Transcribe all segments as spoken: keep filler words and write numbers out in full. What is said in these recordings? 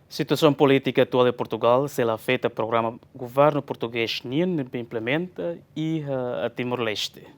Situasaun polítika atuál iha Portugal sei la afeta programa governu portugés nian ne'ebé implementa iha Timor-Leste.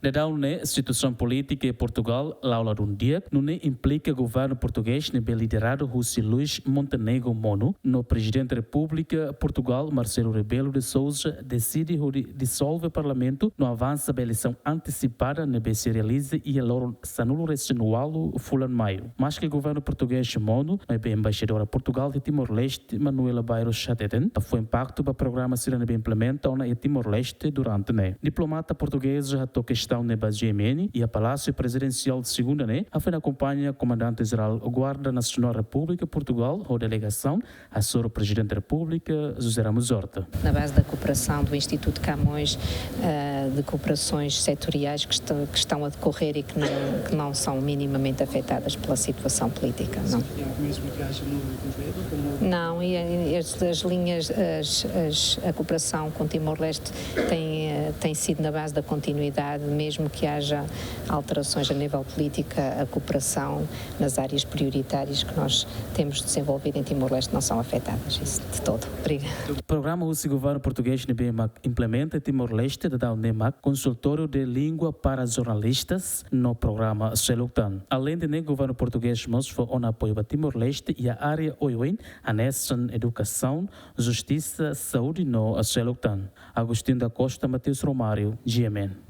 Daudaun ne'e, situasaun polítika iha Portugal la'o ladún di'ak, nune'e implika governu portugés ne'ebé lideradu husi Luís Montenegro Mono no Prezidente Repúblika Portugal, Marcelo Rebelo de Sousa, deside hodi disolve parlamentu no avansa ba eleisaun antesipada ne'ebé sei realiza iha loron sanulu-resin-ualu fulan Maiu. Maske governu portugés Mono, maibé embaixadora Portugal iha Timor-Leste, Manuela Bairros, hateten, la fó impaktu ba programa sira ne'ebé implementa ona iha Timor-Leste durante ne'e. Diplomata portugeza hato'o kestaun ne'e ba G M N iha Palásiu Prezidensiál Segunda ne'e, hafoin akompaña Komandante Jerál Guarda Nasionál Repúblika Portugal ho delegasaun hasoru Prezidente Repúblika José Ramos Horta. Na base da cooperação do Instituto Camões, eh, de cooperações setoriais que estão, que estão a decorrer e que não, que não são minimamente afetadas pela situação política, não. Mesmo que haja novo governo, com novo... Não, e, e as, as linhas, as, as, a cooperação com Timor-Leste tem, eh, tem sido na base da continuidade, mesmo que haja alterações a nível política, a cooperação nas áreas prioritárias que nós temos desenvolvido em Timor-Leste não são afetadas, isso de todo. Obrigada. Programa husi governu portugés ne'ebé mak implementa iha Timor-Leste daudaun ne'e mak konsultóriu de língua para jornalistas no programa seluk tan. Aleinde ne'e, governu portugés mós fó ona apoiu ba Timor-Leste iha área oioin, hanesan edukasaun, justisa, saúde no seluk tan. Agostinho da Costa, Mateus Romário, G M N.